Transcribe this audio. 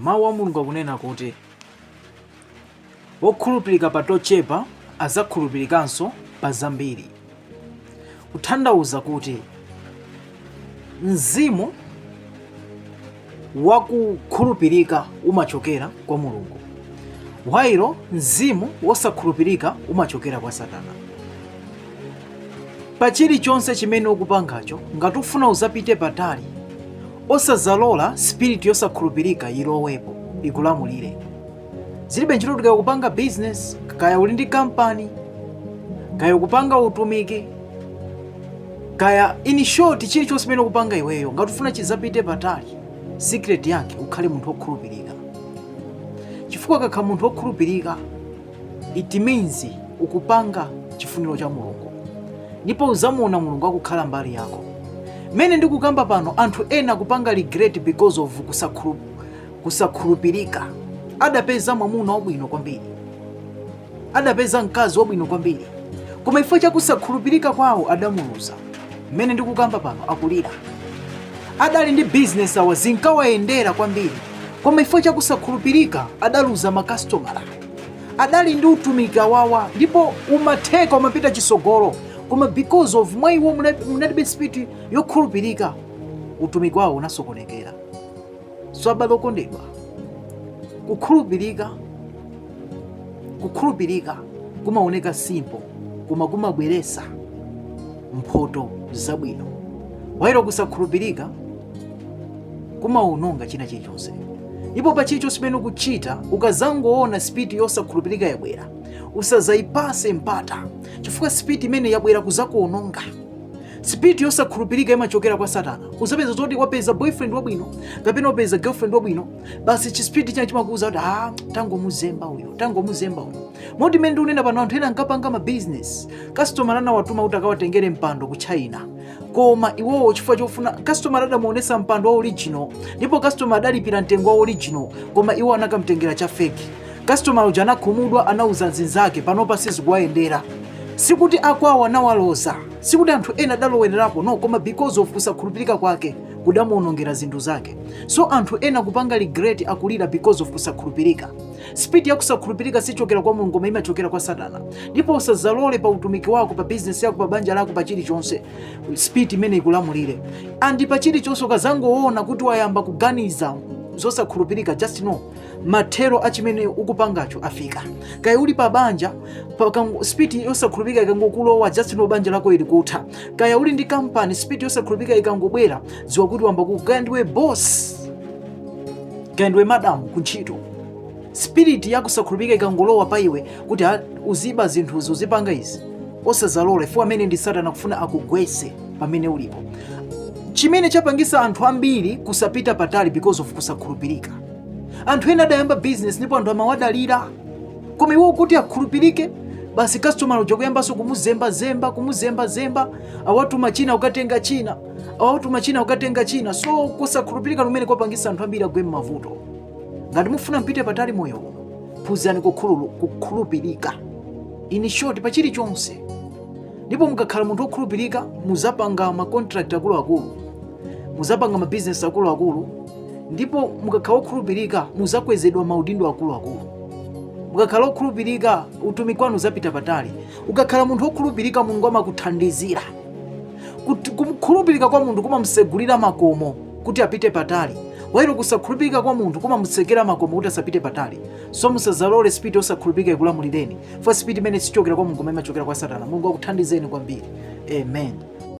Mawu a Mulungu akunena kuti wokhulupirika pa tochepa azakhulupirikanso pa zambiri. Kutanthauza kuti mzimu wakukhulupirika umachokera kwa Mulungu, while mzimu wosakhulupirika umachokera kwa Satana. Pa chilichonse chimene ukupangacho, ngati ufuna uzapite patali, osazalola spirit yosakhulupirika ilowepo, ikulamulire. Zilibe ntchito kuti kaya ukupanga business, kaya uli ndi kampani, kaya ukupanga utumiki, kaya, in short, chilichonse chimene ukupanga iweyo, ngati ufuna chizapite patali, secret yake ukhale munthu wokhulupirika. Chifukwa ukakhala munthu wokhulupirika, it means ukupanga chifuniro cha Mulungu, ndipo uzamuona Mulungu akukhala mbali yako. Mmene ndikukamba pano, anthu ena akupanga regret because of kusakhulupirika. Adapeza mwamuna wabwino kwambiri, adapeza mkazi wabwino kwambiri, koma chifukwa cha kusakhulupirika kwawo adamuluza. Mmene ndikukamba pano akulira. Adali ndi business awa, zinkawayendera kwambiri, koma chifukwa cha kusakhulupirika adaluza makasitomala. Adali ndi utumiki awawa, ndipo umatheka, umapita chisogolo, koma because of mwa iwo munalibe spirit yokhulupirika, utumiki wawo unasokonekera. So abale okondedwa, kukhulupirika kumaoneka simple, koma kumabweresa mphoto zabwino, while kusakhulupirika kumawononga china chilichonse. Ndipo pa chilichonse chimene ukuchita, ukazangoona spirit yosakhulupirika yabwera, usazayipase mpata, chifukwa spirit imene yabwera kuzakuononga. Spirit yosakhulupirika imachokera kwa Satana. Uzapeza zoti wapeza boyfriend wabwino kapena wapeza girlfriend wabwino, basi chispirit china chimakuuza kuti, "Ah, tangomuzemba uyo, tangomuzemba uyo." Moti mmene ndikunena pano, anthu ena ankapanga ma business, customer anawatuma kuti akawatengere mpando ku China, koma iwowo chifukwa chofuna, customer adamuonesa mpando wa original, ndipo customer adalipira mtengo wa original, koma iwo anakamtengera cha fake. Customer uja anakhumudwa, anauza zinzake, panopa sizikuwayendera. Sikuti akwawo anawaloza, sikuti anthu ena adalowererapo, no, koma because of kusakhulupirika kwake kudamuonongera zinthu zake. So anthu ena kupanga regret, akulira because of kusakhulupirika. Spirit ya kusakhulupirika sichokera kwa Mulungu, koma imachokera kwa Satana. Ndipo usazalole pa utumiki wako, pa business yako, pa banja lako, pa chilichonse, spirit imene ikulamulire. And pa chilichonse ukazangoona kuti wayamba kuganiza zosakhulupirika, just know mathero achimene ukupangacho afika. Kaya uli pa banja, spirit yosakhulupirika ikangokulowa, just know banja lako ili kutha. Kaya uli ndi kampani, spirit yosakhulupirika ikangobwera, dziwa kuti wamba ku. Kaya ndiwe boss, kaya ndiwe madam kuntchito, spirit yakusakhulupirika ikangolowa pa iwe kuti, "Ah, uziba zinthuzi, uzipanga izi," osazalola, chifukwa amene ndi Satana kufuna akugwese pamene ulipo. Chimene chapangisa anthu ambiri kusapita patali, because of kusakhulupirika. Anthu ena adayamba business ndipo anthu amawadalira, koma iwo kuti akhulupirike, basi customer uja kuyambanso kumuzembazemba, kumuzembazemba, awatuma china ukatenga china, awatuma china ukatenga china. So kusakhulupirika kumene kwapangisa anthu ambiri agwe m'mavuto. Ngati mufuna mpite patali moyo uno, phunzirani kukhulupirika, in short, pa chilichonse. Ndipo mukakhala munthu wokhulupirika, muzapanga ma contract akuluakulu, muzapanga ma business akuluakulu. Ndipo mukakhala wokhulupirika, muzakwezedwa maudindo akuluakulu. Mukakhala wokhulupirika, utumiki wanu uzapita patali. Ukakhala munthu wokhulupirika, Mulungu amakuthandizira. Kukhulupirika kwa munthu kumamsegulira makomo kuti apite patali, while kusakhulupirika kwa munthu kumamutsekera makomo kuti asapite patali. So musazalole spirit yosakhulupirika ikulamulireni, for spirit imene sichokera kwa Mulungu, koma imachokera kwa Satana. Mulungu akuthandizeni kwambiri. Amen.